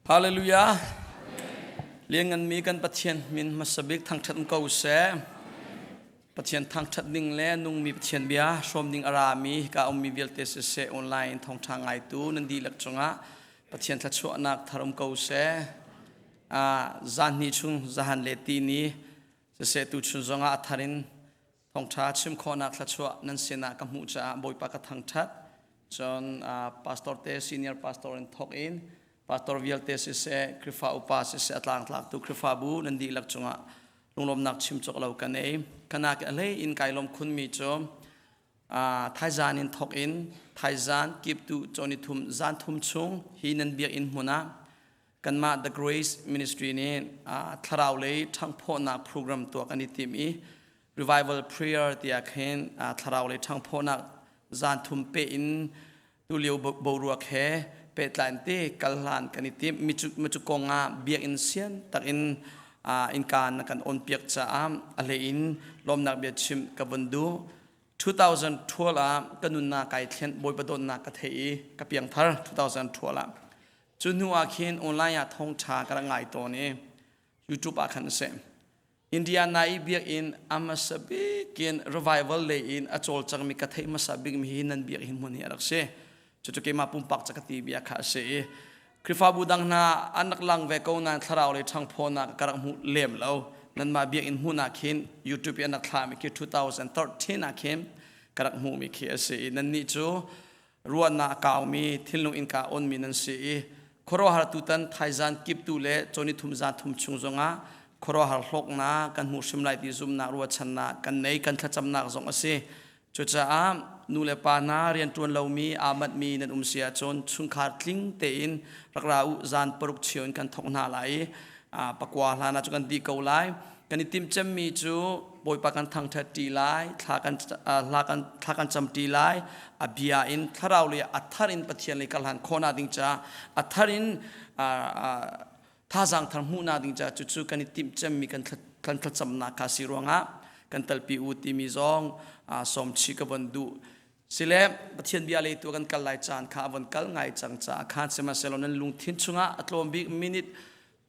Hallelujah. Liannganmi kan Pathian min hmasa bik thangṭhat ko seh. Pathian thangṭhat ding le nungmi Pathian bia hrawm ding a rami hika ummi vialte siseh online thawngṭha ngaitu nan dihlak cungah Pathian thluachuahnak thar um ko seh. Zan hnih chung zahan le ti ni siseh tuchun zongah a thar in Thawngṭha chim khawhnak thluachuah nan sinah ka hmuh caah Bawipa ka thangṭhat. Cun pastor te senior pastor in thawk in pastor vialte siseh, Khrihfa upa siseh, a tlangtlaktu Khrihfabu nan dihlak cungah lunglawmnak chim cawk lo ka nei. Kana ke hlei in kai lawm khunmi cu thaizan in thawk in thaizan kiptu cawni thum zan thum chung hi nan biakinn hmun ah kanmah The Grace Ministry nih thlarau lei ṭhanghphawhnak program tuah kan i tim i revival prayer tiah khin thlarau lei ṭhanghphawhnak zan thum pe in tulio boruak he pehtlai te kal hlan kan i tim. Micu kong ah biakinn sian takin innka na kan on piak caah a hlei in lawmnak bia chim ka vun duh. 2012 ah ka nunnak kai thlen, Bawipa dawtnak ka thei i ka piangthar 2012 ah. Cu hnu ah khin online ah thawngṭha ka rak ngai tawn i YouTube ah khan a si. Indiana i biakinn a hmasa bik in revival lei in a cawlcangmi ka theih hmasa bikmi hi nan biakinn hmun hi a rak si. Cucu keimah pumpak ca ka ti bia kha a si i Khrihfabu dang hna an rak lang ve ko nain thlarau lei ṭhangphawnak ka rak hmu lem lo. Nanmah biakinn hmun ah khin YouTube i an rak thlahmi khi 2013 ah khin ka rak hmuhmi khi a si i nannih cu ruahnak a kaumi thinlung innka onmi nan si i khuaruahhar tutan thaizan kiptu le cawni thum zan thum chung zongah khuaruahhar hlawknak kan hmuh hrim lai ti zumhnak ruahchannak kan nei, kan thlacamnak zong a si. Cucaah nu le pa hna, rianṭuan lomi aa manhmi nan um si ahcun chungkhar tling tein rak ra u. Zan 6 cheu in kan thawk hna lai i 9 hlan ah cu kan dih ko lai. Kan i timh cemmi cu Bawipa kan thangṭhat ṭi lai, thla kan hla kan thla kan cam ṭi lai, a bia in thlarau lei a thar in Pathian lei kal han khawhnak ding caah a thar in thazaang thar hmuhnak ding caah cucu kan i timh cemmi kan kan thlacamnak kha si ruangah kan talpi u timi zong sawm chih ka von duh. Sile Pathian bia lei tu kan kal lai caan kha a von kal ngai cang caah khan sihmanhsehlaw nan lungthin chungah a tlawm bik minute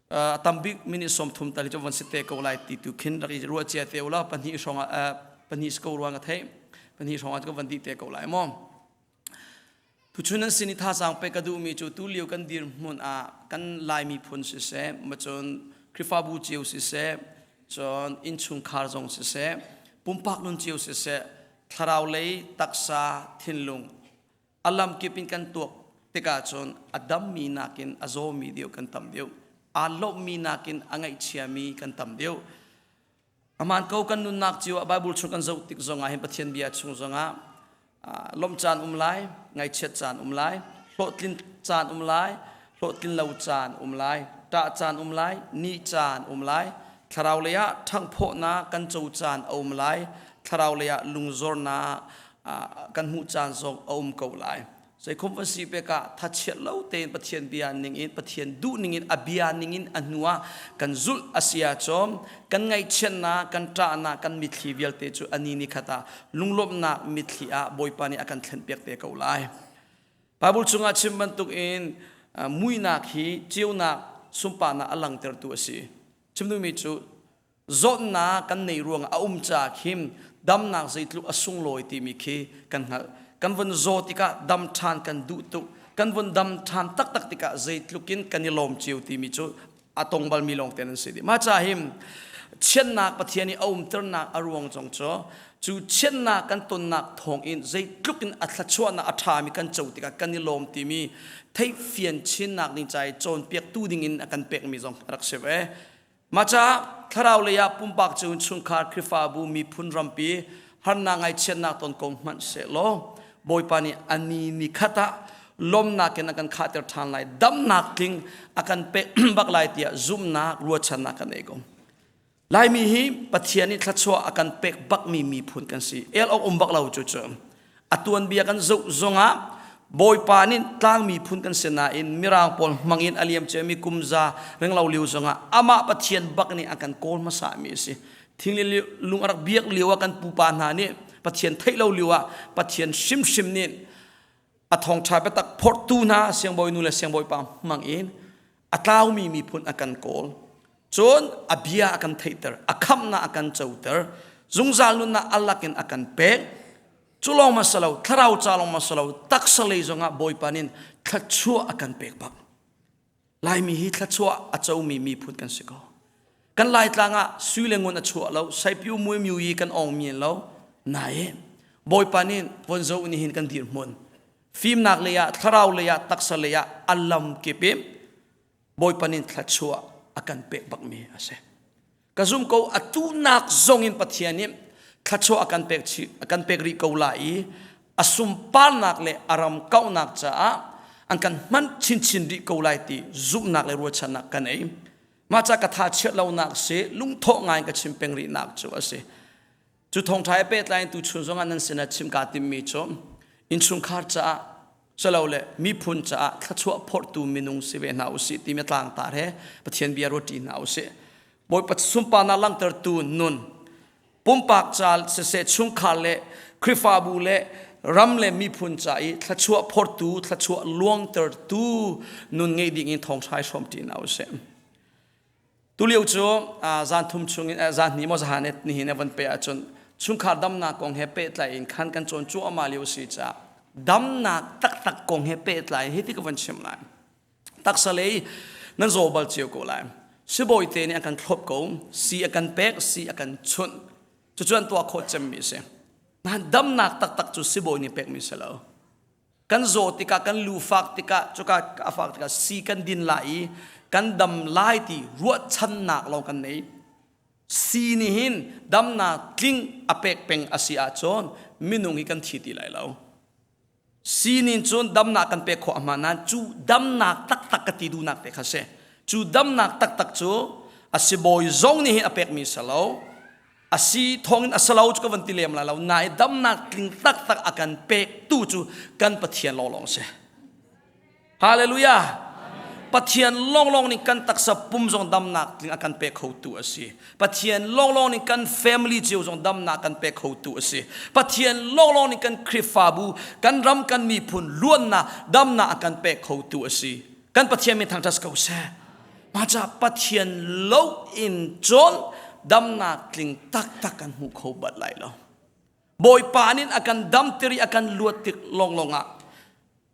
a tam bik minute 30 tal hi cu von si te ko lai ti tu khin rak i ruah cia te ulaw 2 hrawng ah 2 si ko ruang ka theih, 2 hrawng ah cu van dih te ko lai maw. Tuchun an sin i thazaang pe ka duhmi cu tu lio kan dirhmun ah kan Lai miphun siseh, macun Khrihfabu cio siseh, cun innchungkhar zong siseh, pumpak nun cio siseh, thlarau lei taksa thinlung a lamkip in kan tuak tikah cun a dammi nakin a zawmi deuh kan tam deuh, aa lawmhmi nakin a ngaihchiami kan tam deuh. Aman ko, kan nunnak cio ah Bible chung kan zoh tik zongah hin, Pathian bia chung zongah lawmh caan um lai, ngaihchiat caan um lai, hlawhtlin caan um lai, hlawhtlin lo caan um lai, ṭah caan um lai, ni caan um lai, thlarau lei ah ṭhanghphawhnak kan co caan a um lai, thlarau lei ah lungzornak kan hmuh caan zong a um ko lai. Zeikhom van si pek ah thachiat lo tein Pathian bia ning in, Pathian duh ning in, a bia ning in a hnu ah kan zulh a si ahcun kan ngaihchiatnak, kan ṭahnak, kan mitthli vialte cu a ni ni khat ah lunglawmhnak mitthli ah Bawipa nih a kan thlenpiak te ko lai. Bible chungah chim bantuk in muinak hi ceunak sunparnak a langtertu a si. Chim duhmi cu zawtnak kan nei ruangah a um caah khin damnak zeitluk a sunglawi timi khi kan hngalh. Kan vun zaw tikah dam ṭhan kan duh tuk. Kan vun dam ṭhan taktak tikah zeitluk in kan i lawm cio timi cu a tong balmi lawng te nan si dih. Mah caah hin chiatnak Pathian i a umternak a ruang zong cu cu chiatnak kan tonnak thawng in zeitluk in a thluachuahnak a ṭhami kan co tikah kan i lawm timi theihfian chinnak ding ca i cawnpiaktu ding in a kan pekmi zong a rak si ve. Mah caah thlarau lei ah pumpak cu chungkhar, Khrihfabu, miphun, rampi harnak ngaihchiatnak ton ko hmanh sehlaw Bawipa nih a ni ni khat ah lawmnak in a kan khahter ṭhan lai, damnak tling a kan pek bak lai tiah zumhnak, ruahchannak kan ei ko. Laimi hi Pathian nih thluachuah a kan pek bakmi miphun kan si. El awk um bak lo cu cu. A tuanbia kan zoh zongah Bawipa nih tlang miphun kan si nain Mirang pawl hmangin a liam ciami kum za renglo lio zongah amah Pathian bak nih a kan kawl hmasa mi a si. Thing le lung a rak biak lio ah kan pupa hna nih Pathian theih lo lio ah Pathian hrimhrim nih a thawngṭha biatak phorhtu hna siangbawi nu le siangbawi pa hmangin. A tlaumi miphun a kan kawl. Cun a bia a kan theihter, a khamhnak a kan coter, zungzal nunnak a lakin a kan pek. Cu lawng ma si lo, thlarau ca lawng ma si lo, taksa lei zongah Bawipa nih thluachuah a kan pek bak. Laimi hi thluachuah a comi miphun kan si ko. Kan Laitlang ah sui le ngun a chuah lo, saipyu muimyu yi kan ong mi lo. Nain Bawipa nih von zo ni hin kan dirhmun. Fimnak lei ah, thlarau lei ah, taksa lei ah a lam kip in Bawipa nih thluachuah a kan pek bakmi a si. Ka zum ko atu nak zong in Pathian nih thluachuah a kan pek a kan pek rih ko lai i a sunparnak le a ram kauhnak caah an kan hman chinchin rih ko lai ti zumhnak le ruahchannak kan ei. Mah ca ka tha chiat lonak si lungthawh ngai ka chim peng rihnak cu a si. Cu thawngṭha he pehtlai in tuchun zongah nan sinah chim kaa timmi cu innchungkhar caah silole miphun caah thluachuah phorhtu minung si ve hna usih timi tlangtar he Pathian bia ruahṭi hna usih. Bawipa sunparnak langhtertu nun pumpak ca siseh chungkhar le Khrihfabu le ram le miphun ca i thluachuah phortu thluachuah luangtertu nun ngei ding in thawngṭha i hrawmṭi hna usih. Tulio cu zan thum chung in zan hnih maw zahan nihin a von pe ahcun chungkhar damnak kong he pehtlai in khan kan cawn cuahmah lio si caah damnak taktak kong he pehtlai hi ti ka von chim lai. Taksa lei nan zaw bal cio ko lai. Sibawi te nih a kan thlop ko, si a kan pek, si a kan chunh. Cucu an tuah khawh cemmi a si. Nain damnak taktak cu sibawi nih pekmi si lo. Kan zaw tikah kan lu fak tikah cuka a fak tikah si kan din lai i kan dam lai ti ruahchannak lawng kan nei. Si nih hin damnak tling a pek peng a si ahcun minung hi kan thi ti lai lo. Si nih cun damnak kan pek khawh a hmaan nain cu damnak taktak ka ti duhnak te kha si. Cu damnak taktak cu a sibawi zong nih hin a pekmi si lo. A si thawngin a si lo cu ka van ti lem lai lo nain damnak tling taktak a kan pektu cu kan Pathian lawnglawng si. Hallelujah! Pathian lawnglawng nih kan taksa pum zong damnak tling a kan pek khotu a si. Pathian lawnglawng nih kan family cio zong damnak kan pek khotu a si. Pathian lawnglawng nih kan Khrihfabu, kan ram, kan miphun luannak, damnak a kan pek khotu a si. Kan Pathian min thangṭhat ko seh. Mah ca Pathian lo in cun damnak tling taktak kan hmu kho bat lai lo. Bawipa nih a kan damter i a kan luat tik lawnglawng ah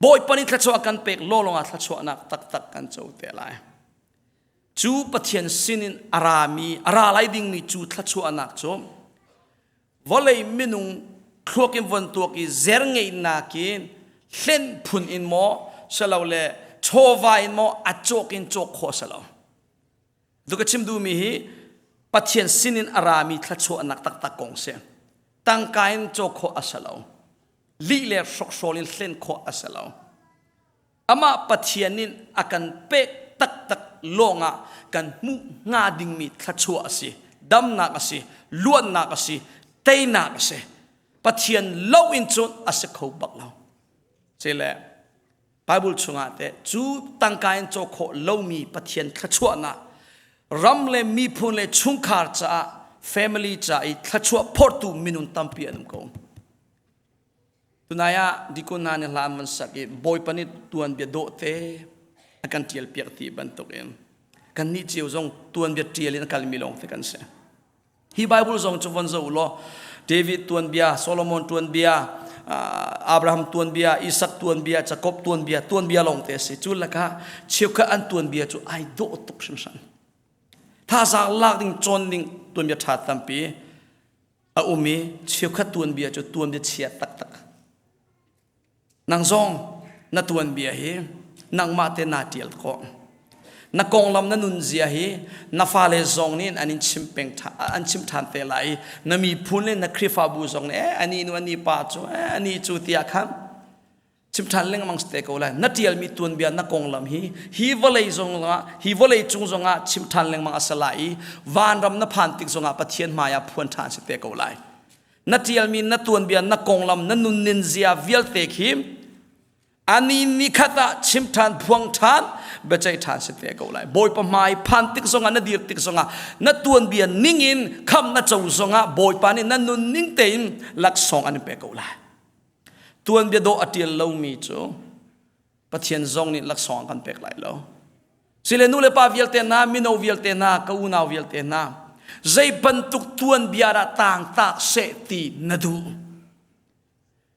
Bawipa nih thluachuah a kan pek lawnglawng ah thluachuahnak taktak kan co te lai. Cu Pathian sinin a rami, a ra lai dingmi cu thluachuahnak cu vawlei minung thluak in von tuak i zer ngeihnak in hlen phun in maw silole chawva in maw a cawk in cawk khawh si lo. Tu ka chim duhmi hi Pathian sinin a rami thluachuahnak taktak kong si. Tangka in cawk khawh a si lo. Lih le hrokhrawl in hlen khawh a si lo. Amah Pathian nih a kan pek taktak lawngah kan hmuh hnga dingmi thluachuah a si, damnak a si, luatnak a si, teinak a si. Pathian lo in cun a si kho bak lo. Cile Bible chungah teh cu tangka in cawk khawh lomi Pathian thluachuahnak ram le miphun le chungkhar caah family ca i thluachuah phortu minung tampi an um ko. Tunai ah dikun hna nih hla an van sak i Bawipa nih tuanbia dawhte a kan ṭial piak ti bantukin kannih cio zong tuanbia ṭial in a kalmi lawng te kan si. Hi Bible zong cu von zoh law David tuanbia, Solomon tuanbia, Abraham tuanbia, Isak tuanbia, Jacob tuanbia, tuanbia lawng te a si. Cu lakah cheukhat an tuanbia cu ai dawh tuk hringhran. Thazaang lak ding, cawn ding tuanbia ṭha tampi a um i cheukhat tuanbia cu tuanbia chia taktak. Nang zong na tuanbia hi nangmah te naa ṭial khawh. Na konglam na nunzia hi na fale zong nih an in chim peng an chim ṭhan te lai i na miphun le na Khrihfabu zong nih eh ani nu ani pa cu eh ani cu tiah khan chim ṭhan lengmang te ko lai. Na ṭialmi tuanbia na konglam hi hi vawlei zongah hi vawlei cung zongah chim ṭhan lengmang a si lai i vanram na phan tik zongah Pathian hmai ah phuan ṭhan si te ko lai. Na ṭialmi na tuanbia na konglam na nunnin zia vialte khi ani nikhat ah chim ṭhan phuang ṭhan biaceih ṭhan si te ko lai. Bawipa hmai phan tik zongah na dir tik zongah na tuanbia ningin kham na co zongah Bawipa nih na nunning tein laksawng an in pek ko lai. Tuanbia dawh a ṭial lomi cu Pathian zong nih laksawng a kan pek lai lo. Sile nu le pa vialte hna, mino vialte hna, ka unau vialte hna, zei bantuk tuanbia dah tangtak seh ti na duh?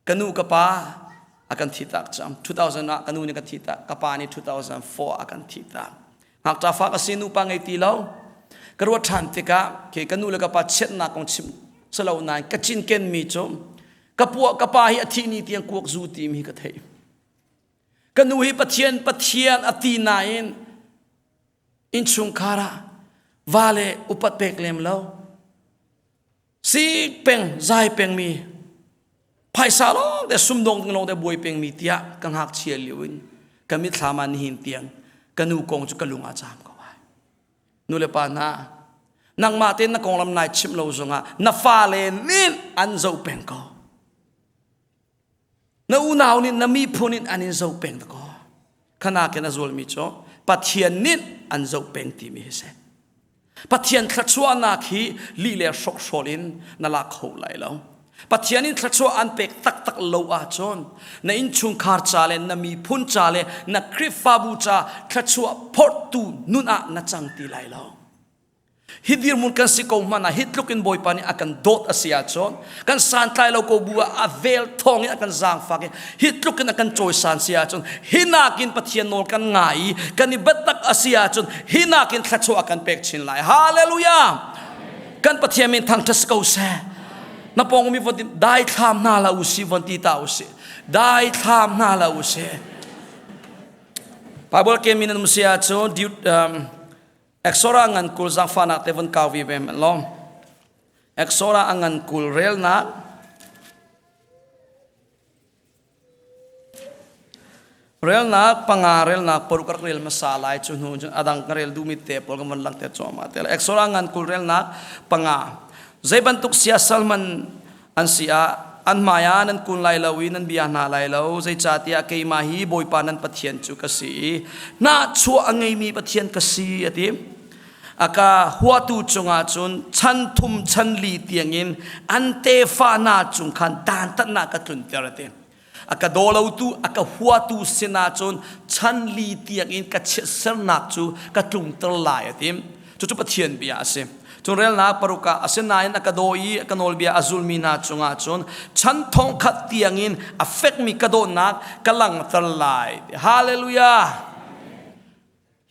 Ka nu ka pa a kan thihtak cang. 2000 ah ka nu nih ka thihtak, ka pa nih 2004 a kan thihtak. Ngakṭa fa ka si nupa ngei ti lo. Ka ruat ṭhan tikah khi ka nu le ka pa chiatnak kong chim salo nain ka cinken mi cu ka puah ka pa hi a thih ni tiang kuak zu timi ka theih. Ka nu hi Pathian Pathian a ti nain innchungkhar ah va le upat pek lem lo. Sik peng, zai peng mi, phaisa lawng te sumdong ding lawng te buai peng mi tiah ka ngakchia lio in ka mitthlam ah nihin tiang ka nu kong cu ka lung ah caam ko ai. Nu le pa hna, nangmah tein na konglam nai chimh lo zongah na fale nih an zoh peng ko. Na unau nih na miphun in an in zoh peng dakaw. Khanakin a zulmi cu Pathian nih an zoh peng timi hi si. Pathian thluachuahnak hi lih le hrokhrawl in na lak kho lai lo. Pathian in thluachuah an pek taktak lo ahcun na innchungkhar ca le na miphun ca le na Khrihfabu ca thluachuah phorhtu nun ah na cang ti lai lo. Hi dirhmun kan si ko hmanh ah hi tluk in Bawipa nih a kan dawt a si ahcun kan santlai lo ko bu ah a vel thawng in a kan zaangfak i hi tluk in a kan cawisan si ahcun hi nakin Pathian nawl kan ngai i kan i biatak a si ahcun hi nakin thluachuah a kan pek chin lai. Hallelujah! Kan Pathian min thangṭhat si ko seh. Na pawng mi von daithlam hna la usih von ti ta usih. Daithlam hna la usih. Bible ke min an um si ahcun Exora ngan 20 zaangfahnak te von kau vi ve hmanh law. Exora a ngan 20 relnak relnak panga relnak paruk ka rak rel hmasa lai cu hnu cun adang ka rel duhmi te pawl ka von langhter cuahmah te lai. Exora ngan 20 relnak panga zei bantuk siasal man an si ah an hmai ah nan kun lai lo i nan bia hna lai lo zeicahtiah keimah hi Bawipa nan Pathian cu ka si i nahchuah a ngeimi Pathian ka si a ti a ka huatu cungah cun chan thum chan li tiangin an tefa hna cung khan dantatnak ka tlunter a ti a ka daw lotu a ka huatu sinah cun chan li tiangin ka chiatsernak cu ka tlungter lai a ti cucu Pathian bia a si cun relnak paruk ah asinain a ka daw i a ka nawlbia a zulmi hna cungah cun chan thong khat tiangin a fekmi ka dawtnak ka langhter lai hallelujah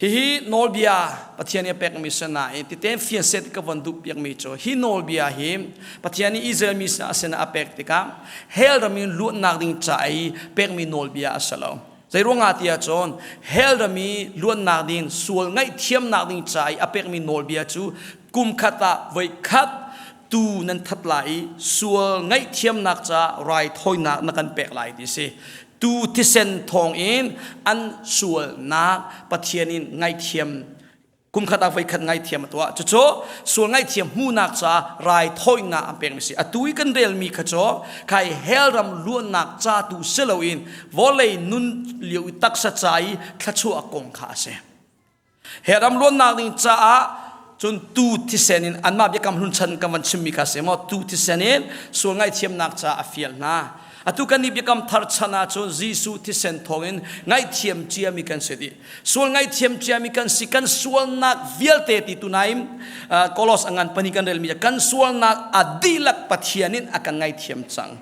Hihi nawlbia Pathian nih a pekmi si nain titen fian set ka von duh piakmi cu hi nawlbia hi Pathian nih Israel mi sinah sinah a pek tikah hell ram in luatnak ding ca i pekmi nawlbia a si lo. Zei ruangah ti ahcun hell ram i luatnak ding sual ngaihthiamnak ding ca i a pekmi nawlbia cu kum khat ah voi khat tu nan that lai i sual ngaihthiamnak ca raithawinak na kan pek lai ti si. Tu thisen thawng in an sualnak Pathian in ngaihthiam kum khat ah voi khat ngaihthiam a tuah. Cucu sual ngaihthiam hmuhnak ca raithawinak an pekmi si. Atu i kan relmi kha cu khai hell ram luannak ca tu si loin vawlei nun lio i taksa ca i thluachuah kong kha a si. He ram luannak ding caah cun tu thisen in anmah biakam hlun chan kan van chimmi kha si maw tu thisen in sual ngaihthiamnak caah a fial hna. Atu kan nih biakam thar chan ahcun Jesuh thisen thawngin ngaihthiam ciami kan si dih. Sual ngaihthiam ciami kan si kan sualnak vialte ti tunaim Kolos angan pani kan relmi kan sualnak a dihlak Pathian in a kan ngaihthiam cang.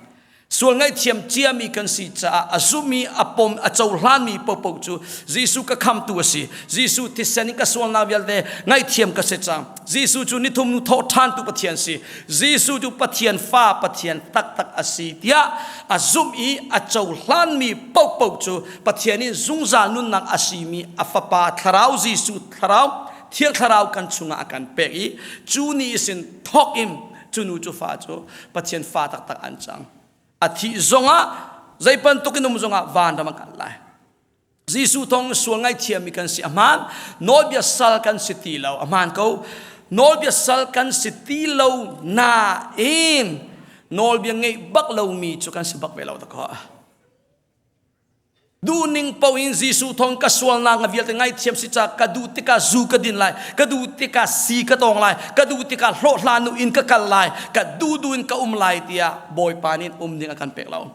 Sual ngaihthiam ciami kan si caah a zummi a pom a cohlanmi paohpaoh cu Jesuh ka khamtu a si. Jesuh thisen in ka sualnak vialte ngaihthiam ka si cang. Jesuh cu nithum nu thawh ṭhantu Pathian si. Jesuh cu Pathian fa Pathian taktak a si tiah a zumh i a cohlanmi paohpaoh cu Pathian in zungzal nunnak a simi a fapa thlarau Jesuh thlarau Thiang Thlarau kan chungah a kan pek i cu ni sin thawk in cu nu cu fa cu Pathian fa taktak an cang. A thih zongah zei bantuk in um zongah vanram an kal lai. Jesuh thawng sual ngaihthiammi kan si a hmaan. Nawlbia sal kan si ti lo a hmaan ko. Nawlbia sal kan si ti lo nain nawlbia ngeih bak lomi cu kan si bak ve lo dakaw. Duhning paoh in Jesuh thawng ka sualnak nga vialte ngaihthiam si ca ka duh tikah zu ka din lai, ka duh tikah si ka tawng lai, ka duh tikah hlawhhlan nu in ka kal lai, ka duh duh in ka um lai tiah Bawipa nih um ding a kan pek lo.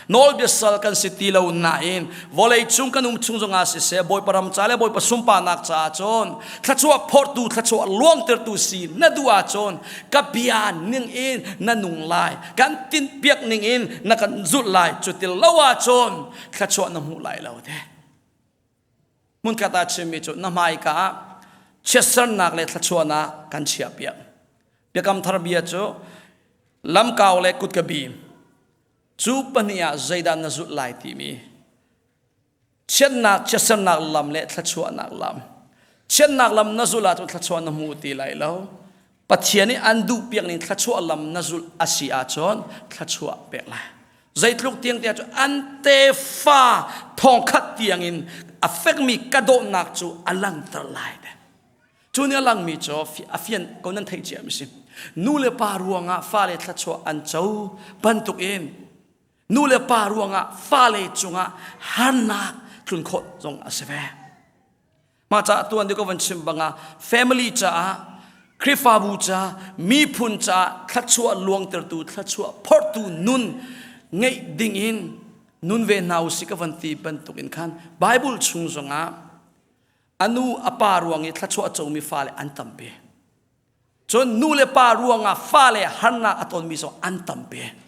Nawlbia sal kan si ti lo nain vawlei cung kan um chung zongah siseh Bawipa ram ca le Bawipa sunparnak caah cun thluachuah phortu thluachuah luangtertu si na duh ahcun ka bia ning in na nung lai kan tinhpiak ning in na kan zulh lai cu ti lo ahcun thluachuah na hmu lai lo te hmunkhat ah chimmi cu na hmaika ah chiatsernak le thluachuahnak kan chiahpiak biakam thar bia cu lamkau le kutkabi Cu pahnih ah zeidah na zulh lai timi chiatnak chiatsernak lam le thluachuahnak lam. Chiatnak lam na zulh ahcun thluachuah na hmu ti lai lo. Pathian nih an duhpiak ning thluachuah lam na zulh a si ahcun thluachuah pek lai. Zeitluk tiang tiah cu an tefa thongkhat tiangin a fekmi ka dawtnak cu a langter lai. Cu nih a langmi cu a fian ko nan theih cia mi si. Nu le pa ruangah fale thluachuah an co bantuk in nu le pa ruangah fale cungah harnak tlun khawh zong a si ve. Mah caah tuan deuh ka van chim bangah family caah Khrihfabu ca miphun caah thluachuah luangtertu thluachuah phortu nun ngeih ding in nun ve hna usih ka van ti bantuk in khan Bible chung zongah A nu a pa ruang i thluachuah a comi fale an tampi. Cun nu le pa ruangah fale harnak a tonmi zong an tampi.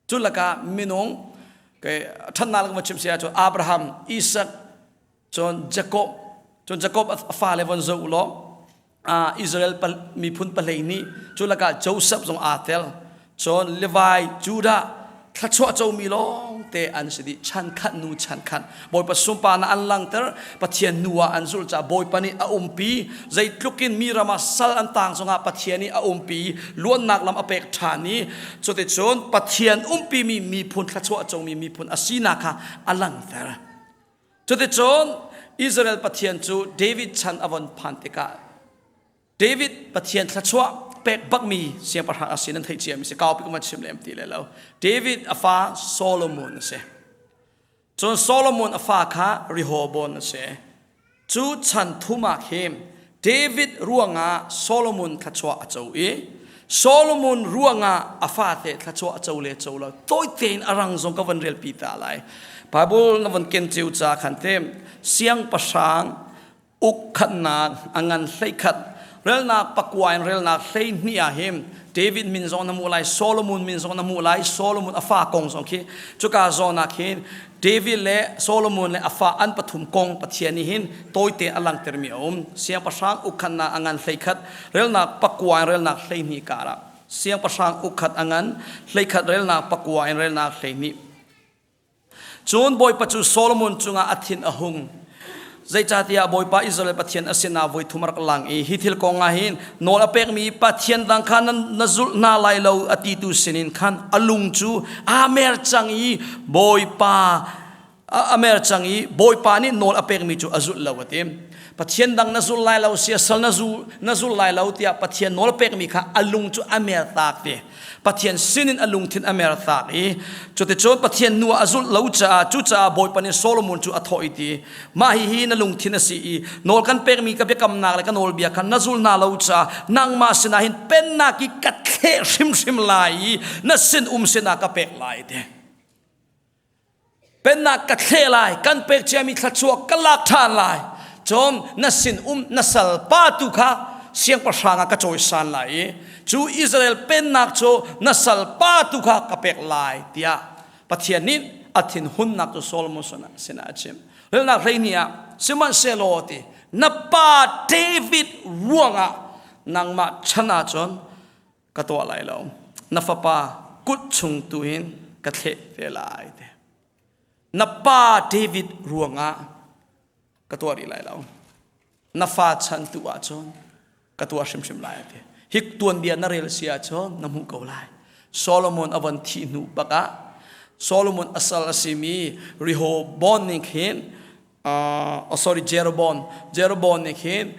Cu lakah minung ke ṭhatnak lak va chim si ahcun Abraham, Isaac, cun Jacob, cun Jacob a fale von zoh u law Israel miphun pahlei nih cu lakah Joseph zong aa tel. Cun Levi, Judah, thluachuah comi lawngte an si dih chan khat nu chan khat Bawipa sunparnak an langter Pathian nu ah an zulh caah Bawipa nih a umpi zeitluk in mi ram ah sal an tang zongah Pathian nih a umpi luannak lam a pek ṭhan i cuticun Pathian umpimi miphun thluachuah comi miphun a sinak kha a langter Cuticun Israel Pathian cu David chan a von phan tikah David Pathian thluachuah pek bakmi siangpahrang a si nan theih ciami si kaupi ka chim lem ti le lo David a fa Solomon a si cun Solomon a fa kha Rehoboam a si Cu chan thum ah khin David ruangah Solomon thluachuah a co i Solomon ruangah a fate thluachuah a co le co lo tawi tein a rang zong ka van relpi ta lai. Bible na van ken cio ca khan te siangpahrang uk khatnak a ngan 11 relnak pakua in relnak 12 ah hin David min zong na hmuh lai Solomon min zong na hmuh lai Solomon a fa kong zong khi cuka zawn ah khin David le Solomon le a fa an pathum kong Pathian nih hin tawite a langhtermi a um. Siangpahrang ukkhannak a ngan 11 relnak pakua in relnak 12 karah siangpahrang ukkhat a ngan 11 relnak pakua in relnak 12. Cun Bawipa cu Solomon cungah a thin a hung. Zeicahtiah Bawipa Israel Pathian a sinah voi thum a rak lang i hi thil kong ah hin nawl a pekmi Pathian dang kha na zulh hna lai lo a titu sinin khan a lung cu aa mer cang i Bawipa a mer cang i Bawipa nih nawl a pekmi cu a zulh lo a ti. Pathian dang na zul lai lo siasal na zu na zul lai lo tiah Pathian nawl pekmi kha a lung cu a mer tak ti. Pathian sinin a lungthin a mertak i cuticun Pathian nu a zulh lo caah cucaah Bawipa nih Solomon cu a thawh i ti mah hihi na lungthin a si i nawl kan pekmi ka biakamnak le ka nawlbia kha na zul hna lo caah nangmah sinah hin pennak i ka thleh hrimhrim lai i na sin um sinah ka pek lai ti Pennak ka thleh lai, kan pek ciami thluachuah ka lak ṭhan lai. Cun na sin um na salpa tu kha siangpahrang ah ka cawisan lai i cu Israel pennak cu na salpa tu kha ka pek lai tiah Pathian nih a thinhunnak cu Solomon sinah a chim. Relnak 12 ah sihmanhsehlaw ti na pa David ruangah nangmah chan ahcun ka tuah lai lo na fapa kut chung tu hin ka thleh te lai te na pa David ruangah ka tuah rih lai lo na fa chan tu ahcun ka tuah hrimhrim lai ti hi tuanbia na rel si ahcun na hmuh ko lai Solomon a von thih hnu bakah Solomon a sal a simi Rehoboam nih khin uh, sorry Jeroboam Jeroboam nih khin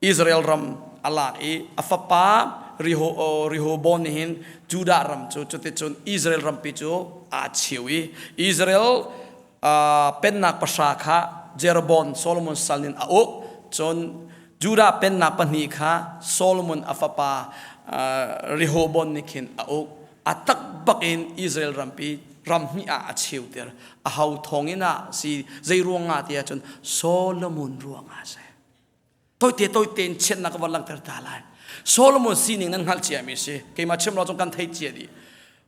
Israel ram a lak i a fapa Rehoboam nih hin Judah ram cu cuticun Israel rampi cu aa cheu i Israel pennak pahra kha Jeroboam Solomon sal in a uk cun Judah pennak pahnih kha Solomon a fapa Rehoboam nih khin a uk a tak bak in Israel rampi. Ram hnih ah a cheuter. A ho thawngin ah si zei ruangah ti ahcun Solomon ruangah a si. Toite toite in chiatnak ka van langhter ta lai. Solomon sining nan hngalh ciami si. Keimah chim lo zong kan thei cia dih.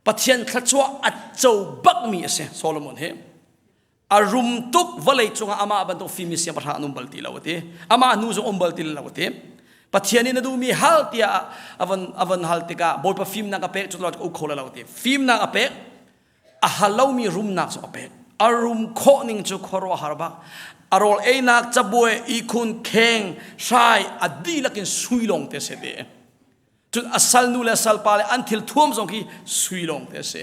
Pathian thluachuah a co bakmi a si Solomon hi. A rum tuk vawlei cungah amah bantuk fimi siangpahrang an um bal ti lo a ti. Amah hnu zong um bal ti lo a ti. Pathian nih na duhmi hal tiah a von hal tikah Bawipa fimnak a pek cu lo kho lo ti. Fimnak a pek a hal lomi rumnak cu a pek. A rum khawh ning cu khuaruahhar bak. A rawl einak cabuai ihkhun kheng hrai a dihlak in sui lawng te si ti. Cun a salnu le salpa le an thil thuam zong khi sui lawng te a si.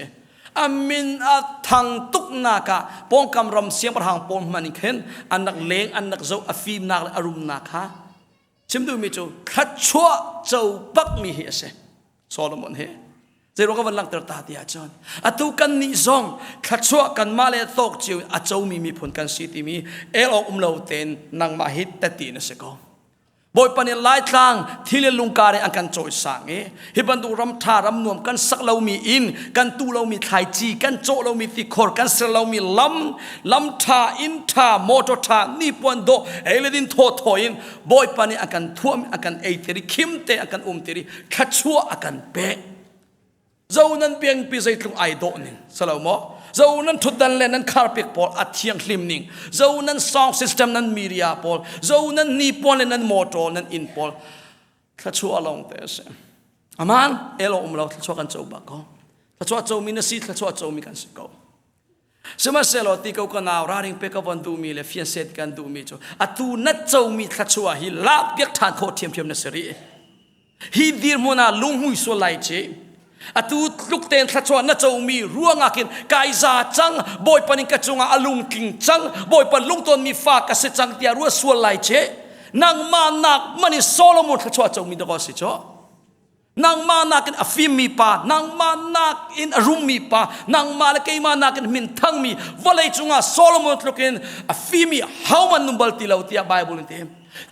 A min a thang tuknak ah pawngkam ram siangpahrang pawl hmanh in khin an rak leng an rak zoh a fimnak le a rumnak kha chim duhmi cu thluachuah co bakmi hi a si. Solomon hi zeiruang ka van langhter ta ti ahcun atu kan nih zong thluachuah kanmah le tawk cio a comi miphun kan si timi el awk um lo tein nangmah hi tati na si ko. Bawipa nih Laitlang thil le lungkar in an kan cawisang i hi bantuk ram ṭha ram nuam kan sak lomi inn kan tuh lomi thlaici kan cawh lomi tikhor kan ser lomi lam lam ṭha inn ṭha motor ṭha nipuan dawh ei le din thaw thaw in Bawipa nih a kan thuam a kan ei ter i khim te a kan um ter i thluachuah a kan pek. Zo nan piangpi zeitluk ai dawh ning salo maw? Zo nan thutdan le nan kharpik pawl a thianghlim ning. Zo nan sound system nan media pawl. Zo nan hnipuan le nan motor nan inn pawl. Thluachuah lawng te a si. Aman elo um lo thluachuah kan co bak ko. Thluachuah comi na si thluachuah comi kan si ko. Sihmanhsehlaw ti ko ka nau raring pe ka von duhmi le fian set kan duhmi cu atu na comi thluachuah hi lak piak ṭhan khawh ṭhiamṭhiam na si rih. Hi dirhmun ah lunghmui sual lai ci. Atu tluk tein thluachuah na comi ruangah khin kai za cang Bawipa nih ka cungah a lungtling cang Bawipa lungtawnmi fa ka si cang tiah ruah sual lai ci. Nangmah nak man in Solomon thluachuah comi dawh si cu. Nangmah nakin a fimmi pa, nangmah nakin a rummi pa, nangmah le keimah nakin min thangmi vawlei cungah Solomon tluk in a fimi hohmanh nung bal ti lo tiah Bible in ti.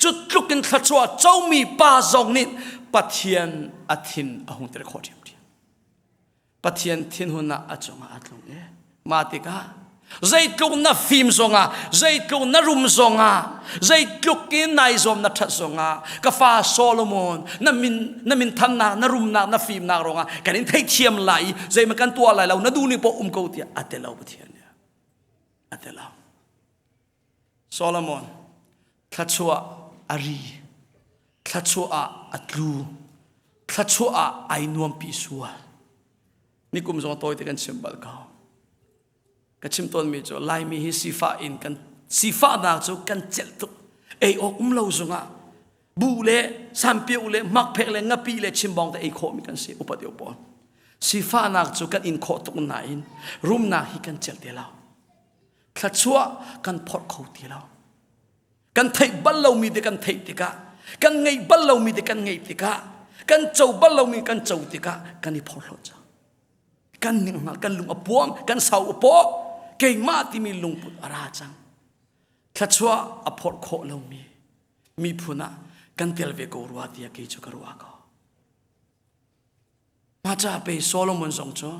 Cu tluk in thluachuah comi pa zong nih Pathian a thin a hung ter khawh ṭhiamṭhiam. Pathian thinhun ah a cungah a tlung i mah tikah zeitluk na fim zongah zeitluk na rum zongah zeitluk in nai zuam na ṭhat zongah ka fa Solomon na min na min thannak na rumnak na fimnak ruangah kan in theithiam lai i zeihmanh kan tuah lai lo na duh ning paoh um ko tiah a ti lo Pathian nih a ti lo Solomon thluachuah a ri thluachuah ah a tlu thluachuah ah ai nuampi sual nikum zong tawi te kan chim bal ko ka chim tawnmi cu laimi hi sifah in kan sifahnak cu kan celh tuk ei awk um lo zungah bu le sampiu le makphek le ngapi le chimbong te ei khawhmi kan si upat deuh pawl sifahnak cu kan in khawh tuk nain rumnak hi kan celh te lo thluachuah kan phorh kho ti lo kan theih bal lomi te kan theih tikah kan ngeih bal lomi te kan ngeih tikah kan co bal lomi kan co tikah kan i phorhlawt cang kan ning hngal kan lung a puang kan sau a paw keimah timi lungput a ra cang thluachuah a phorh khawh lomi miphun ah kan tel ve ko rua tiah kei cu ka ruah ko Mah ca pe Solomon zong cu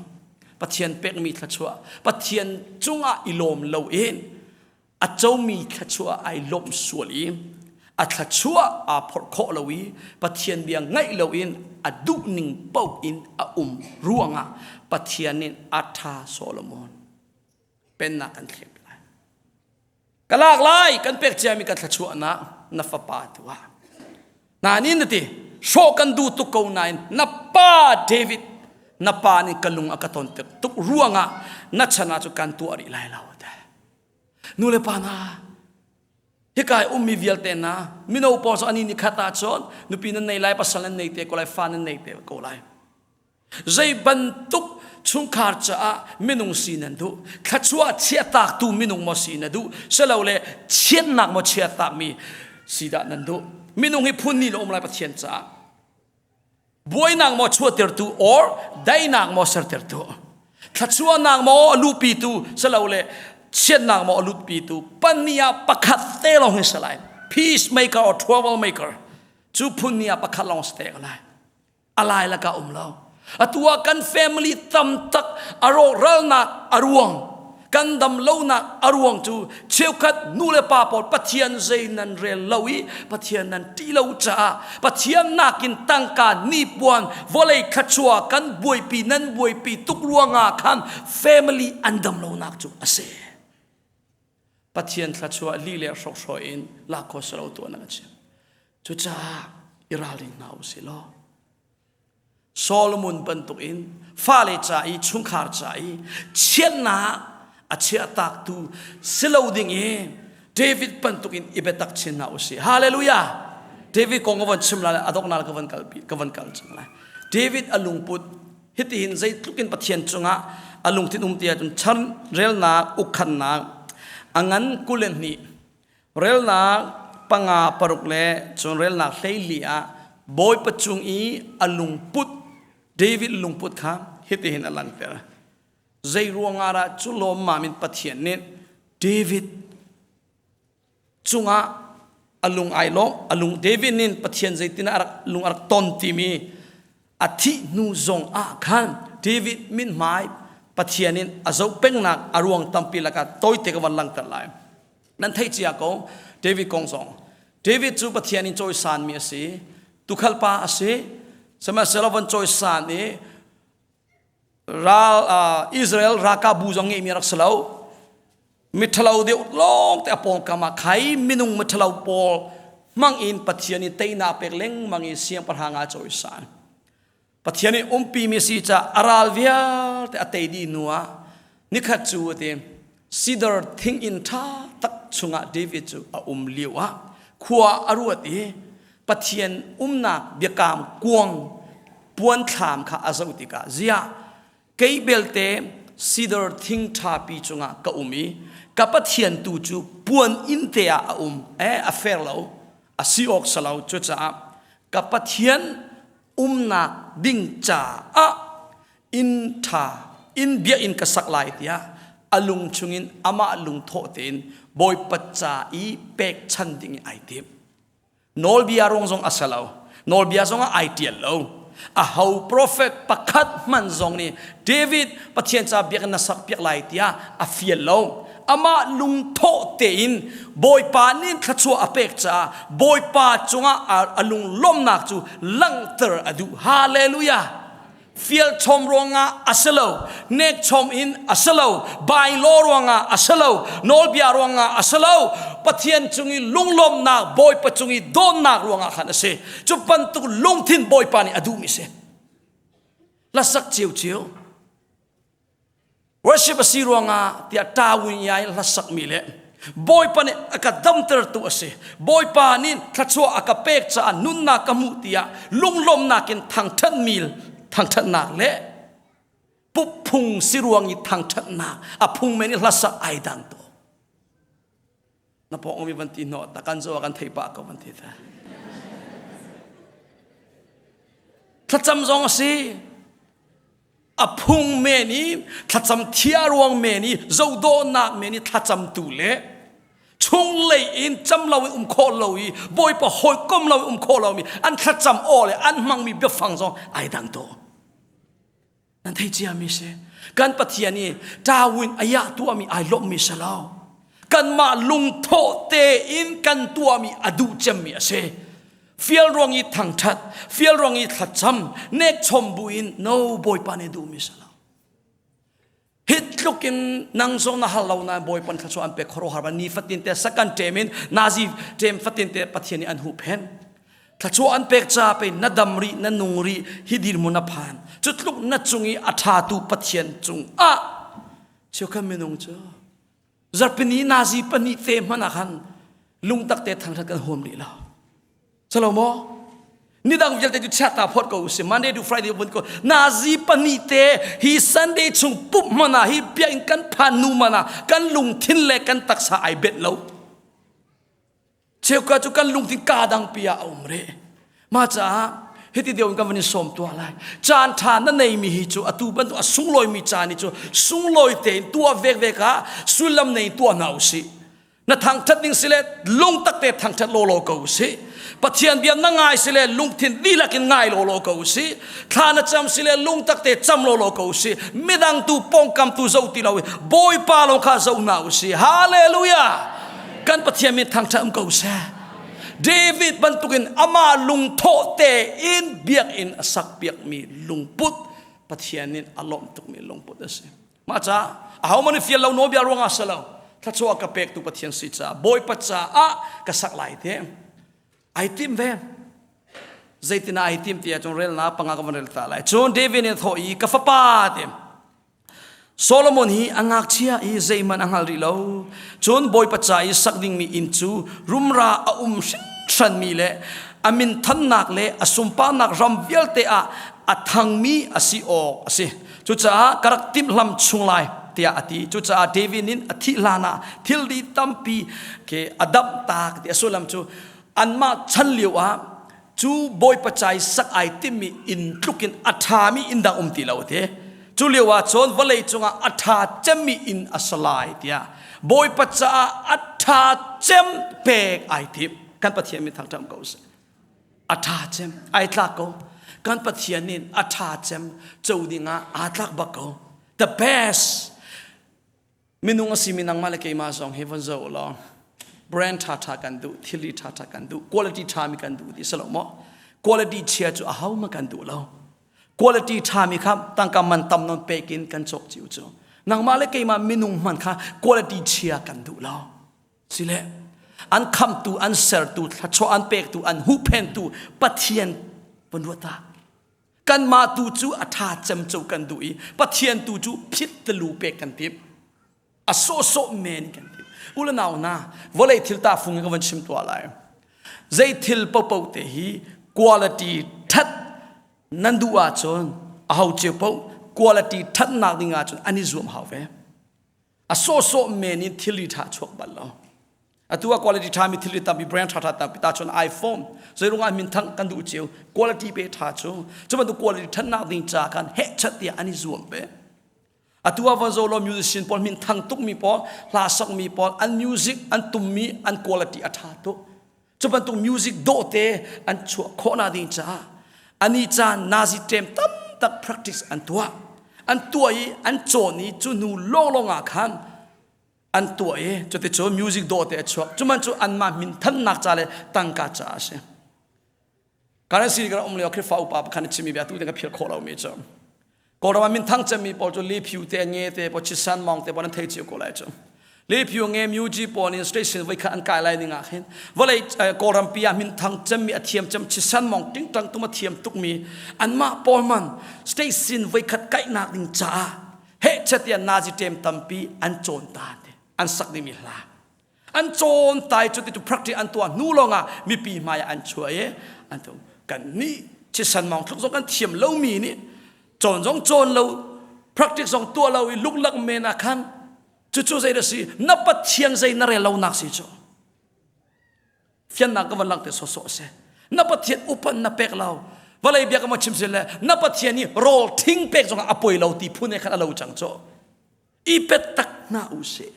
Pathian pekmi thluachuah Pathian cungah i lawm loin a comi thluachuah ai lawmh sual i a thluachuah aa phorh khawh lo i Pathian bia ngaih loin a duhning paoh in a um ruangah Pathian nih a ṭha Solomon pennak kan thlep lai. Ka lak lai kan pek ciami ka thluachuahnak na fapa tu ah. Nain na ti hrawh kan duh tuk ko nain na pa David na pa nih ka lung a ka ton tuk tuk ruangah na chan ah cu kan tuah rih lai lo te. Nu le pa hna hika i ummi vialte hna mino pawl cu ani ni khat ah cun nupi nan nei lai pasal nan nei te ko lai fa nan nei te ko lai. Zei bantuk chungkhar caah minung si nan duh? Thluachuah chiahtaktu minung maw si na duh? Silole chiatnak maw chiahtakmi si dah nan duh? Minung hi phun nih le um lai Pathian caah. Buainak maw chuahtertu or daihnak maw sertertu? Thluachuahnak maw a luhpitu silole chiatnak maw a lutpitu? Pahnih ah pakhat te lawng hi si lai. Peacemaker or troublemaker. Cu phun nih ah pakhat lawng si te ko lai. A lai lakah um lo. Atu ah kan family tam tak a rawhralnak a ruang kan dam lonak a ruang cu cheukhat nu le pa pawl Pathian zei nan rel lo i Pathian nan ṭih lo caah Pathian nakin tangka nipuan vawlei thluachuah kan buaipi nan buaipi tuk ruangah khan family an dam lonak cu a si. Pathian thluachuah li le hrokhraw in lak kho si lo tuah na ka chim. Cucaah i ralring hna u sih law Solomon bantukin fale ca i chungkhar ca i chiatnak a chiahtaktu si lo ding i David bantukin i biatak chin hna usih. Hallelujah! David kong ka von chim lai a donghnak ka von kalpi ka von kal cang lai. David a lungput hitihin zeitluk in Pathian cungah a lungthin um ti ahcun chan relnak ukkhannak a ngan 22 Relnak panga paruk le cun relnak 14 ah Bawipa cung i a lungput David lungput kha hitihin a langhter. Zei ruangah dah cu lawmmam in Pathian nih David cungah a lung ai lawm a lung David nih Pathian zeitin a rak lung a rak ton timi a thih hnu zong ah khan David mithmai Pathian in a zoh pengnak a ruang tampi lakah tawite ka van langhter lai. Nan theih cia ko David kong zong. David cu Pathian in cawisanmi a si. Tukhal pa a si. Sihmanhsehlaw van cawisan i ral uh, Israel ralkapbu zong ngeihmi rak si lo. Miṭhalo deuh lawng te a pawngkam ah khai minung miṭhalo pawl hmang in Pathian i teinak pek lengmang i siangpahrang ah cawisan. Pathian nih umpimi si ca a ral vialte a tei dih hnu ah nikhat cu a ti sidar thing inn ṭha tak chungah David cu a um lio ah khua a ruat i Pathian umnak biakam kuang puanthlam kha a zoh tikah ziah kei belte sidar thing ṭhapi cungah ka um i ka Pathian tu cu puan inn te ah a um eh a fair lo a si awk si lo cucaah ka Pathian umnak ding caah inn ṭha inn biakinn ka sak lai tiah a lung chungin amah lungthawh tein Bawipa ca i pekchan ding i ai tim. Nawlbia ruang zong a si lo. Nawlbia zong ah ai ṭial lo. A ho profet pakhat hmanh zong nih David Pathian ca biakinn na sak piak lai tiah a fial lo. Amah lungthawh tein Bawipa nih thluachuah a pek caah Bawipa cungah a lunglawmhnak cu langhter a duh. Hallelujah! Fial chom ruangah a si lo, nek chom in a si lo, bylaw ruangah a si lo, nawlbia ruangah a si lo, Pathian cung i lunglawmhnak, Bawipa cung i dawtnak ruangah khan a si. Cu bantuk lungthin Bawipa nih a duhmi si. Hlasak cio cio. Worship a si ruangah tiah tawin ya in hlasakmi le Bawipa nih a ka damtertu a si. Bawipa nih thluachuah a ka pek caah nunnak ka hmuh tiah lunglawmhnak in thangṭhat mil thangṭhatnak le pupphung si ruang i thangṭhatnak a phung men i hlasak ai dang to. Na pawng mi van ti hnawh ta kan zo kan thei pah ko van ti ta. Thlacam zong a si. A phung men i thlacam thia ruang men i zohdawhnak men i thlacam tu le chunglei in cam lo in um khawh lo i Bawipa hawikom lo in um khawh lomi an thlacam aw le an hmangmi biafang zong ai dang to. Nan thei ciami si. Kan Pathian i ṭawin a yah tuahmi ai lawmhmi si lo. Kanmah lungthawh tein kan tuahmi a duh cemmi a si. Fial ruang i thangṭhat, fial ruang i thlacam, nek chom buin no Bawipa nih duhmi si lo. Hi tluk in nang zong na hal lo nain Bawipa thluachuah an pek khuaruahhar ba nifatin te sakan ṭem in nazi ṭem fatin te Pathian nih an huhphenh. Thluachuah an pek ca pe na dam rih na nung rih hi dirhmun a phan. Cu tluk na cung i a ṭhatu Pathian cung ah cheukhat minung cu zarhpini nazi pahnih te hmanh ah khan lungtak te thangṭhat kan huam rih lo. Salo maw? Nidang vialte cu chiata phawt ko usih. Monday to Friday vun ko. Nazi pahnih te hi Sunday chung pumh hmanh ah hi biakinn kan phan nu hmanh ah kan lungthin le kan taksa ai bet lo. Cheukhat cu kan lungthin kaa dangpi ah a um rih. Mah caah hiti deuh in kan van in sawm tuah lai. Caan ṭha na neimi hi cu atu bantuk a sunglawimi caan hi cu sunglawi tein tuah vekvek ah sullam nei tuah hna usih. Na thangthat ding si le lungtak te thangthat lawlaw ko si. Pathian bia na ngai si le lungthin dihlak in ngai lawlaw ko si. Thla na cam si le lungtak te cam lawlaw ko si. Midang tu pongkam tu zo ti lo Bawipa lo kha zo hna u si. Hallelujah! Kan Pathian min thangthat um ko seh. David bantukin amah lungthawh tein biakinn a sak piakmi lungput Pathian nih a lawmh tukmi lungput a si. Mah ca ahohmanh nih fial lo nawlbia ruangah si lo thluachuah ka pektu Pathian si caah Bawipa caah ka sak lai te ai tim ve. Zeitin ai tim ti ahcun relnak panga ka van rel ta lai. Cun David nih a thawh i ka fapa ti Solomon hi a ngakchia i zeihmanh a hngal rih lo. Cun Bawipa ca i sak dingmi inn cu rumra a um hringhranmi le a minthannak le a sunparnak ram vialte ah a thangmi a si awk a si. Cucaah ka rak timhlam chung lai tiah a ti. Cucaah David nih a thih hlanah thilri tampi ke a damh tak ti a sullam cu anmah chan lio ah cu bawipa ca i sak ai timmi inn tluk in a ṭhami inn dang um ti lo ti cu lio ah cun vawlei cungah a ṭha cemmi inn a si lai tiah bawipa caah a ṭha cem pek ai tim kan pathian min thangṭhat ko seh a ṭha cem ai tlak ko kan pathian nih a ṭha cem co dingah aa tlak bak ko the best Minung a simi nangmah le keimah zong hi von zoh law brand ṭhaṭha kan duh, thilri ṭhaṭha kan duh, quality ṭhami kan duh ti si lo maw? Quality chia cu ahohmanh kan duh lo. Quality ṭhami kha tangka man tam nawn pek in kan cawk cio cu. Nangmah le keimah minung hmanh kha quality chia kan duh lo. Sile an khamtu, an sertu, thluachuah an pektu, an huhphentu Pathian von ruat ta. Kanmah tu cu a ṭha cem co kan duh i Pathian tu cu phit telu pek kan timh. A sawhsawh men kan timh. U le nau hna, vawlei thil ta fung in ka van chim tuah lai. Zei thil paohpaoh te hi quality ṭhat nan duh ahcun a ho cio paoh quality ṭhatnak ding ahcun an i zuam hau ve. A sawhsawh men in thilri ṭha chuak bal lo. Atu ah quality ṭha mi thilri tampi brand ṭha ṭha tampi ta cun iPhone zeirung ah minthang kan duh cio quality pe ṭha cu cu bantuk quality ṭhatnak ding ca khan hehchat tiah an i zuam ve. Atu ah van zolo musician pawl minthang tukmi pawl hla sakmi pawl an music an tummi an quality a ṭha tuk. Cu bantuk music dawhte an chuah khawhnak ding caah ani caan nazi ṭem tam tak practice an tuah. An tuah i an cawn i cu hnu lawnglawng ah khan an tuah i cuticun music dawhte a chuak. Cuman cu anmah minthannak ca le tangka caah a si. Currency kan um lio Khrihfa upa pakhat nih chimmi bia tu ka philh khawh lomi cu Kawlram ah minthang cemmi pawl cu Li Phyu te nge te pawl Chisan Mong te pawl an thei cio ko lai cu Li Phyu nge Myuji pawl in station voi khat an kai lai ning ah khin vawlei Kawlram pi ah minthang cemmi a thiam cem Chisan Mong tingtang tum a thiam tukmi anmah pawl man station voi khat kaihnak ding caah heh chatian nazi tem tampi an cawn ta te an sak dingmi hla An cawn tai cu ti cu practice an tuah hnu lawngah mipi hmai ah an chuah i an tu kan nih chisan mawng thluk zong kan thiam lomi nih cawn zong cawn lo practice zong tuah lo i luklak men ah khan cucu zei dah si na pathian zei na rel lonak si cu fiannak ka van langhter sawsawh si na pathian upan na pek lo vawlei bia ka ma chim sin le na pathian i rawl thing pek zongah a poi lo ti phun he khan a lo cang cu I pet tak hna u sih.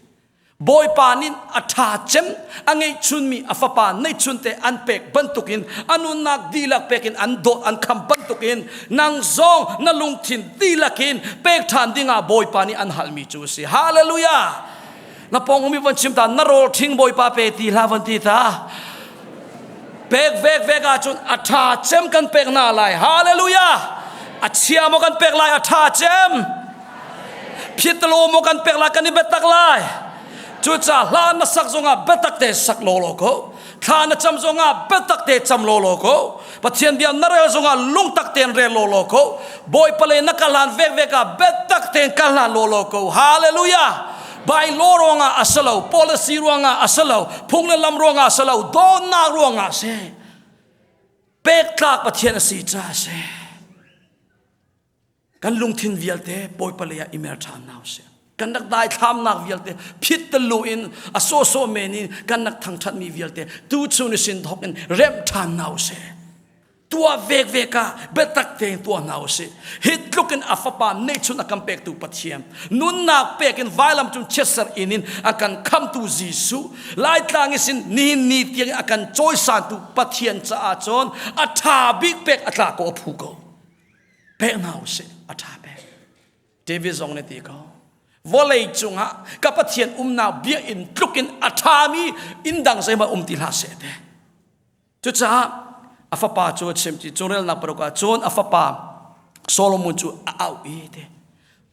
Bawipa nih a ṭha cem a ngeihchunmi a fapa neihchunte an pek bantukin a nunnak dihlak pekin an dawt an kham bantukin nang zong na lungthin dihlak in pek ṭhan dingah Bawipa nih an halmi cu a si. Hallelujah! Na pawng umi van chim ta na rawl ṭhing Bawipa pe ti hlah van ti ta. Pek vek vek ahcun a ṭha cem kan pek hna lai. Hallelujah! A chia maw kan pek lai a ṭha cem. Phitlo maw kan pek lai kan i biatak lai. Cucaah hla na sak zongah biatak te sak lawlaw ko. Thla na cam zongah biatak te cam lawlaw ko. Pathian bia na rel zongah lungtak tein rel lawlaw ko. Bawipa le na ka hlan vekvek ah biatak tein ka hlan lawlaw ko. Hallelujah! By law ruangah a si lo, policy ruangah a si lo, phung le lam ruangah a si lo, dawtnak ruangah a si. Pek tlak Pathian a si caah a si. Kan lungthin vialte Bawipa lei ah i mer ṭhan hna usih. Kan rak daithlamnak vialte phit lu in a sawhsawh men in kan rak thangṭhatmi vialte tu chun sin thawk in remh ṭhan hna usih. Tuah vekvek ah biatak tein tuah hna usih. Hi tluk in a fapa neihchun a kan pektu Pathian, nunnak pek in vailam cung chiatser in in a kan khamtu Jesuh, Laitlang i sin nihin ni tiang a kan cawisantu Pathian caah cun a ṭha bik pek a tla ko a phu ko. Pek hna usih, a ṭha pek. David zong nih ti ko. Vawlei cungah ka Pathian umnak biakinn tluk in a ṭhami inn dang zeihmanh um ti hlah seh te. Cucaah a fapa cu a chim ti cungrelnak paruk ah cun a fapa Solomon cu a auh i te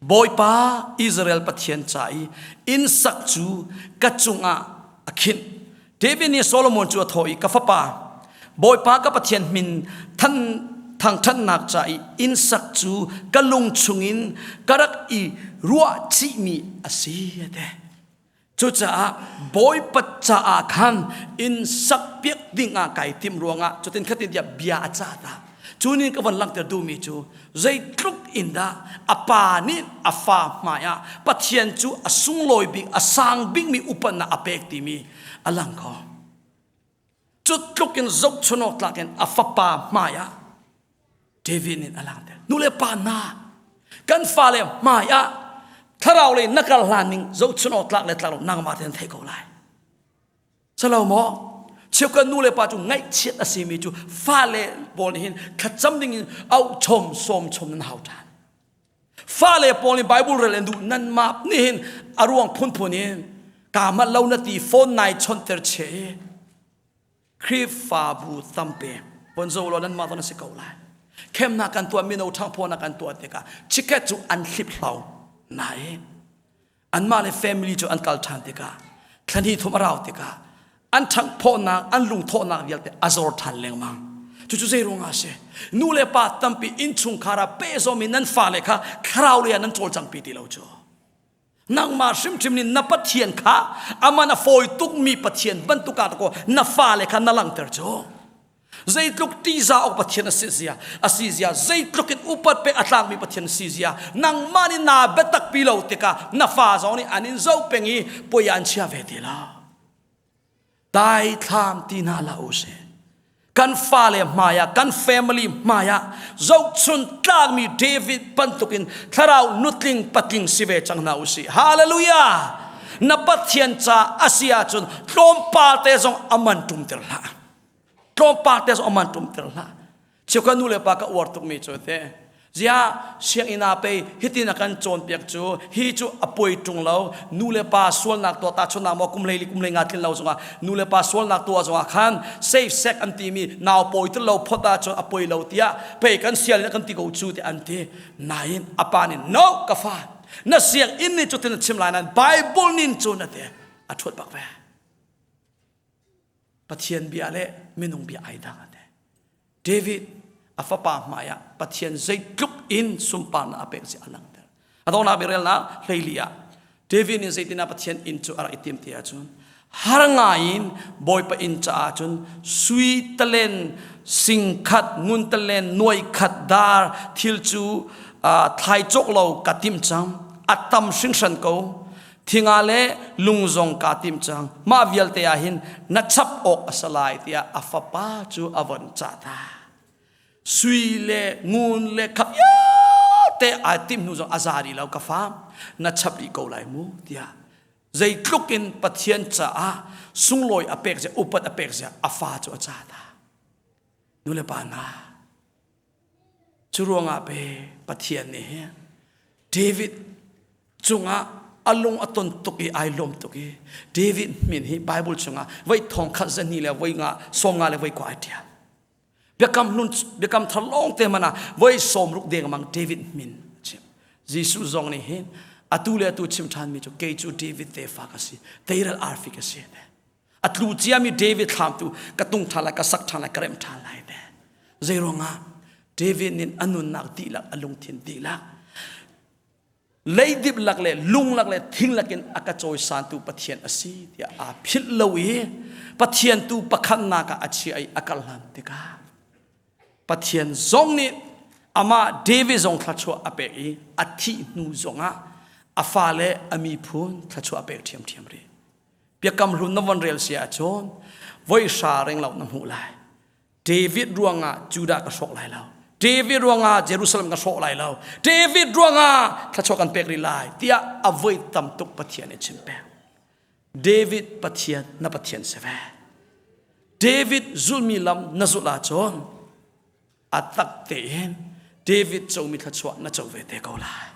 Bawipa Israel Pathian ca i inn sak cu ka cungah a khinh. David nih Solomon cu a thawh i ka fapa Bawipa ka Pathian min than thangṭhatnak ca i inn sak cu ka lung chungin ka rak i ruah chihmi a si a ti. Cucaah Bawipa caah khan inn sakpiak ding ah kai timh ruangah cutin khatin tiah bia a cah ta. Cu nih ka von langhter duhmi cu zeitluk in dah a pa nih a fa hmai ah Pathian cu a sunglawi bik, a sang bikmi upatnak a pek timi a lang kho. Cu tluk in zohchun awk tlak in a fapa hmai ah David nih a langhter. Nu le pa hna, kan fale hmai ah thlarau lei na kal hlan ning zohchun awk tlak le tlak lo nangmah tein theih ko lai. Salo maw? Cheukhat nu le pa cu ngaihchiat a simi cu fale pawl nih hin thlacam ding in auh chom sawm chom nan hau ṭhan. Fale pawl nih Bible rel an duh nanmah nih hin a ruang phunphun in kaa manh lo na ti phone nai chonter che i Khrihfabu tampi bonzo law nanmah zong na si ko lai. Khemnak kan tuah mino ṭhangphawnak kan tuah tikah chiket cu an hlip hlo nain anmah le family cu an kal ṭhan tikah thlahnih thum a rau tikah an ṭhanghphawhnak an lungthawhnak vialte a zor ṭhan lengmang. Cucu zei ruangah a si? Nu le pa tampi innchungkhar ah pehzawm in nan fale kha thlarau lei ah nan cawlcangpi ti lo cu. Nangmah hrimhrim nih na Pathian kha aman a fawi tukmi Pathian bantuk ah kaw na fale kha na langhter cu. Zeitluk ṭihzah awk Pathian a si zia, a si zia, zeitluk in upat pek a tlakmi Pathian a si zia, nangmah nih naa biatak pi lo tikah na fa zong nih an in zoh peng i poi an chia ve ti lo. Daithlam ti hna hlah u sih. Kan fale hmaiah, kan family hmaiah zohchun tlakmi David bantukin thlarau nutling patling si ve cang hna u sih. Hallelujah! Na Pathian ca a si ahcun tlawmpal te zong a man ṭumter hlah. Tlawmpal te zong a man ṭumter hlah. Cheukhat nu le pa ka uar tukmi cu te ziah sianginn ah pei hitin a kan cawnpiak cu hi cu a poi ṭung lo nu le pa sualnak tuah tahchunhnak maw kum hleili kum hleinga tlin lo zongah nu le pa sualnak tuah zongah khan safe sex an timi nau pawi tel lo phot ahcun a poi lo tiah pei kan sial in kan ti ko cu ti an ti nain a pa nih no ka fa na sianginn nih cutin a chim lai nain Bible nin cun a ti a ṭhuat bak ve Pathian bia le minung bia ai dang ate. David a fapa hmai ah Pathian zeitluk in sunparnak a pek si a langhter. A donghnak biarelnak hleili ah David nih zeitinah Pathian inn cu a rak i tim ti ahcun har ngai in Bawipa inn caah cun sui talen singkhat ngun talen nuai khat dar thil cu thlai cawk lo ka tim cang a tam hringhran ko Thinga le lung zong kaa tim cang. Mah vialte ah hin na chap awk a si lai tiah a fapa cu a von cah ta. Sui le ngun le khap vialte ai tim hnu zong a za rih lo ka fa na chap rih ko lai mu tiah zeitluk in Pathian caah sunglawi a pek zia upat a pek zia a fa cu a cah ta. Nu le pa hna Cu ruangah pe Pathian nih hi David cungah a lung a ton tuk i ai lawm tuk i David min hi Bible chungah voi thong khat zahnih le voi nga 50 le voi kua ai ṭial. Biakam hlun biakam thar lawng te man ah voi 60 deng mang David min a chim. Jesuh zong nih hin atu le atu chim ṭhanmi cu kei cu David tefa ka si, teirel arfi ka si. A tlu ciami David thlam tu ka tung ṭhan lai, ka sak ṭhan lai, ka remh ṭhan lai te. Zei ruangah David nih a nunnak dihlak, a lungthin dihlak, leidip lak le lung lak le thing lak in a ka cawisantu Pathian a si tiah aa philh lo i Pathian tu pakhatnak ah a chia i a kal hlan tikah Pathian zong nih amah David zong thluachuah a pek i a thih hnu zongah a fale a miphun thluachuah a pek ṭhiamṭhiam rih. Biakam hlun na von rel si ahcun voi hra reng lo na hmuh lai. David ruangah Judah ka hrawk lai lo. David ruangah Jerusalem ka hrawh lai lo. David ruangah thluachuah kan pek rih lai tiah a voi tam tuk Pathian nih chim peng. David Pathian na Pathian si ve. David zulmi lam na zulh ahcun a tak tein David comi thluachuah na co ve te ko lai.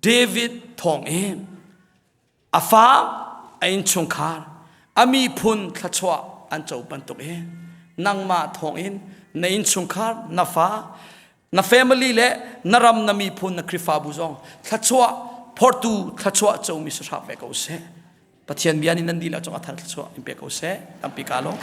David thawng in a fa a innchungkhar a miphun thluachuah an co bantuk in nangmah thawngin na innchungkhar na fa na family le na ram na miphun na Khrihfabu zong thluachuah phortu thluachuah comi si hram ve ko seh. Pathian bia nih nan dihlak cung a thar thluachuah in pe ko seh. Tampi ka lawm.